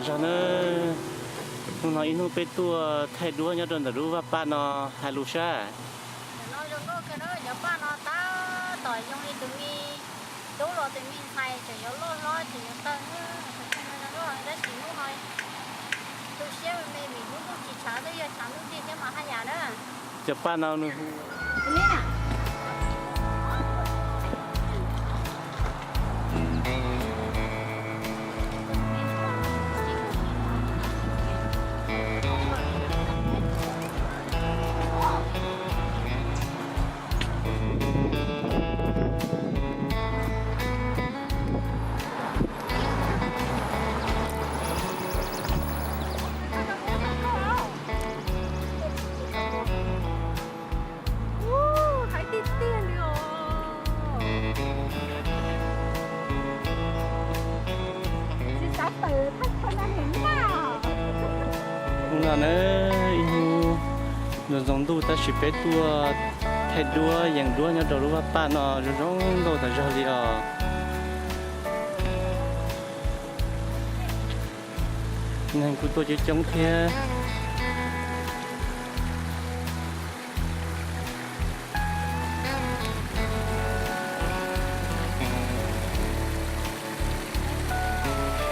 Zog na, hnub no ib hnub peb tuaj thaij duab nyob rau ntawm lub vaj paj no, hais lus sab. Cov paj no tab tom zoo li tus me tub los tus me ntxhais, tseem yuav loj hlob tseem yuav tawg, tab sis hnub no tu siab me me vim hnub ntuj tsis tshav twb yog tshav ntuj nrig thiab mas haj yam na. Cov paj no nws hu Hais tiag tiag li os. Hnub no na, ib hnub zoo zoo ntuj tab sis peb tuaj thaij duab yees duab nyob rau lub vaj paj no zoo zoo nkauj tas zog li os. Neeg kuj tuaj coob coob thiab.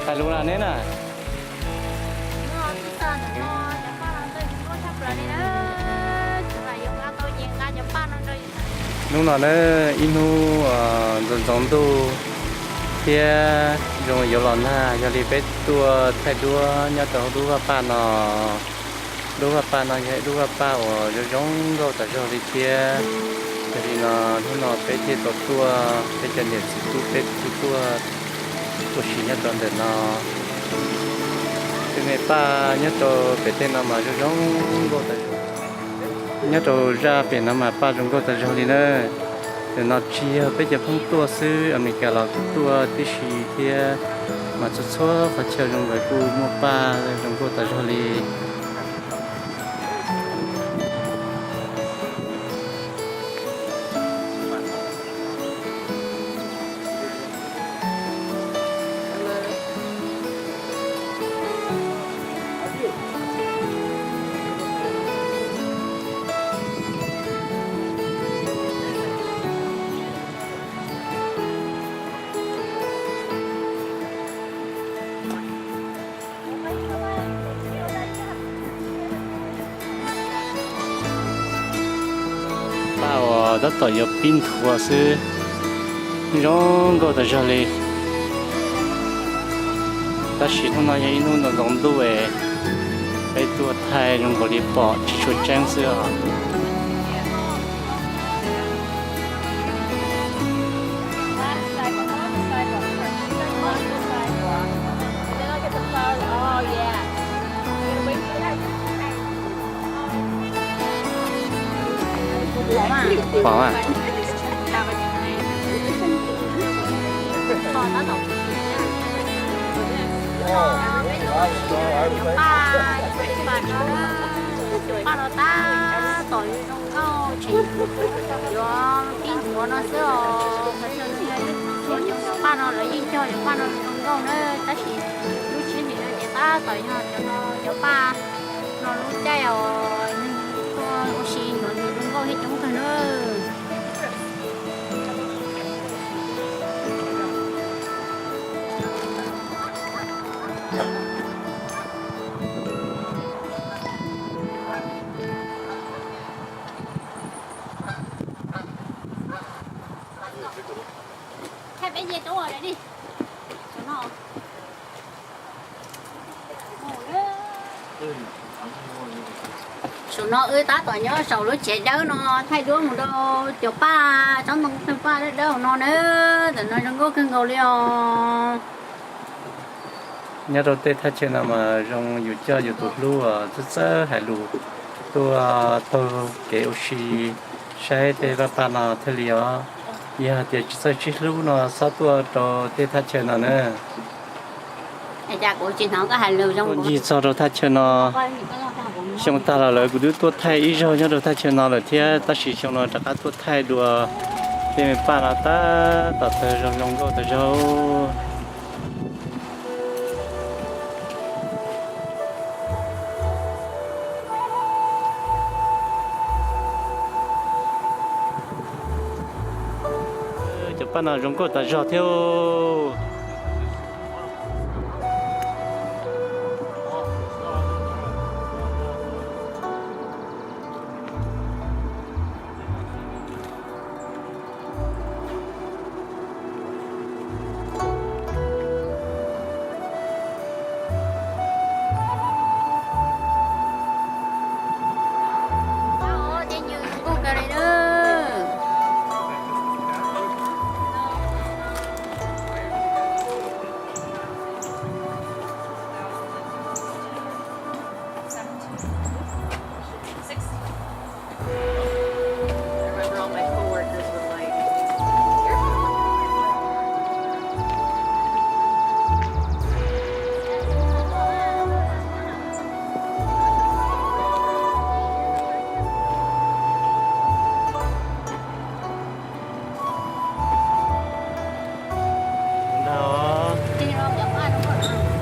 Hais lus na neb na. Hnub no na, ib hnub ntxoov ntxoov ntuj thiab zoo yuav los nag, yog li peb tuaj thaij duab nyob rau hauv lub vaj paj no. Lub vaj paj no yog ib lub vaj paj uas zoo zoo nkauj tas zog li thiab. Yog li no hnub no peb thiaj tau tuaj, peb cov niam txiv tub peb thiaj tuaj ua si nyob rau ntawm no. Tej me paj nyob rau pem tej no mas zoo zoo nkauj tas zog. Nyob rau zaj pem no mas paj zoo nkauj tas zog li na. Ntawm no tsis yog peb cov phooj tuaj xwb, Amelikas los kuj tuaj tib si thiab, mas txhua txhua qhov chaw zoo nkauj kuj muaj paj zoo nkauj tas zog li. Paj uas tab tom yuav pib nthuav xwb, zoo nkauj tas zog li. Tab sis hnub no yog ib hnub ntxoov ntxoov ntuj es peb tuaj thaij zoo nkaus li pom tsis tshua tseeb xwb os. Pom a. Paj no tab tom zoo nkauj tseem yuav pib nthuav no xwb os. Cov paj no lawv yeej cog cov paj no zoo nkauj na, tab sis lub tshiab ntawm no ces tab tom yog cov no, cov paj no lub caij os, ua si nthuav nws zoo nkauj thiab coob kawg na. Saum no wb tab tom nyob saum lub tsev dawb no thaij duab mus rau cov paj tsob ntoo tawg paj dawb dawb no na, ntawm no zoo nkauj kawg nkaus li os. Nyob rau tej thaj chaw no mas zoo yus coj yus tus hlub uas txawj txawj hais lus tuaj taug kev ua si saib tej vaj paj no thiaj li os. Yog hais tias tsis txawj sib hlub no txhob tuaj rau tej thaj chaw no na. Tuaj ncig txog rau thaj chaw no, xyoo tag los lawm kuv twb tuaj thaij ib zaug nyob rau thaj chaw no lawm thiab, tab sis xyoo no rov qab tuaj thaij dua tej me paj no tab tom tawg zoo zoo nkauj tas zog. Paj no zoo nkauj tas zog thiab.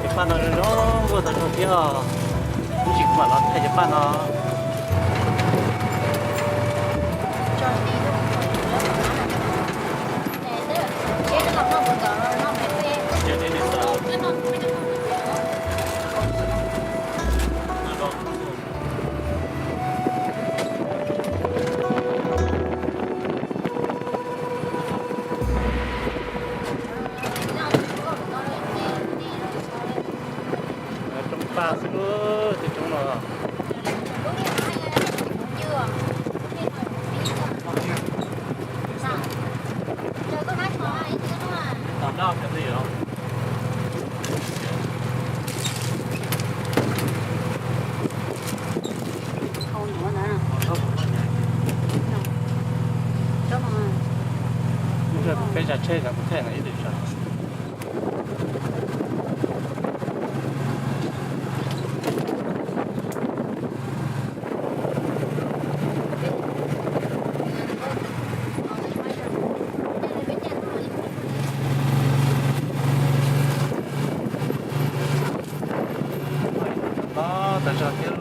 Cov paj no zoo nkauj tas zog thiab os. Ib ntsis kuv mam los thaij cov paj no. Cov paj xwb, cov no. Peb tsa tsheb kuv thaij no ib tug tsa. Los tas zog thiab.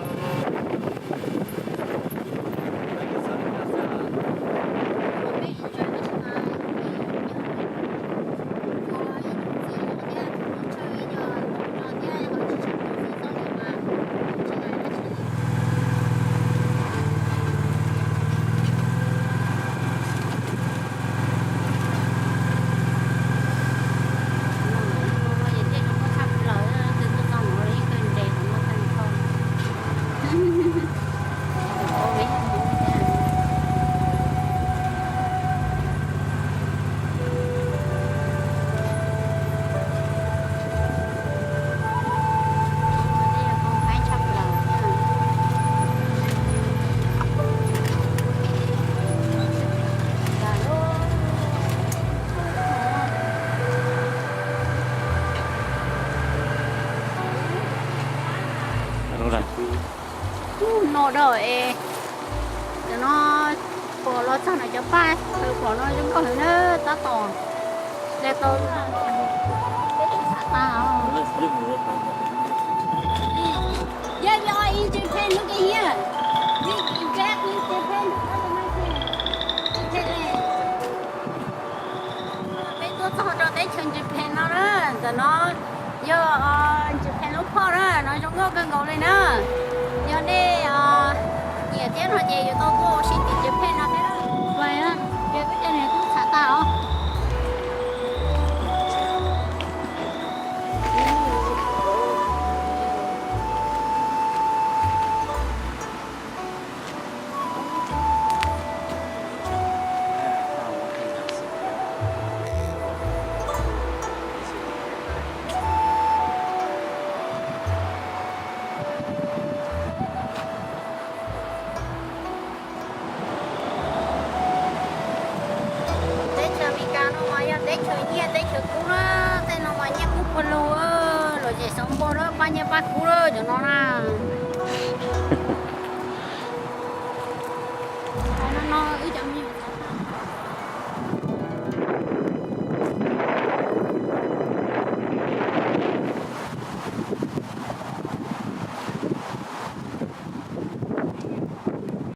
No da es, cov no pom los txog no cov paj, pom no zoo nkauj heev na, tab tom de tau peb tus xav tas os. Yeah, we are in Japan. Look at here. We exactly Japan. Japan. Peb tuaj txog rau teb chaws Japan no na, ntawm no yog Japan lub phoj na, no zoo nkauj kawg nkaus li na. Yog nej nyiam thiab no ces yuav tau tuaj ua si tim Japan no thiab. Ces kuj cia li tub xav tas os. Teb chaws Amelikas no mas yog teb chaws nyiaj teb chaws kub na, tej no mas nyiaj kub khuag lug, lom zem xov npua lawm, paj nyiaj paj kub lawm cov no na. No no wb cov me nyuam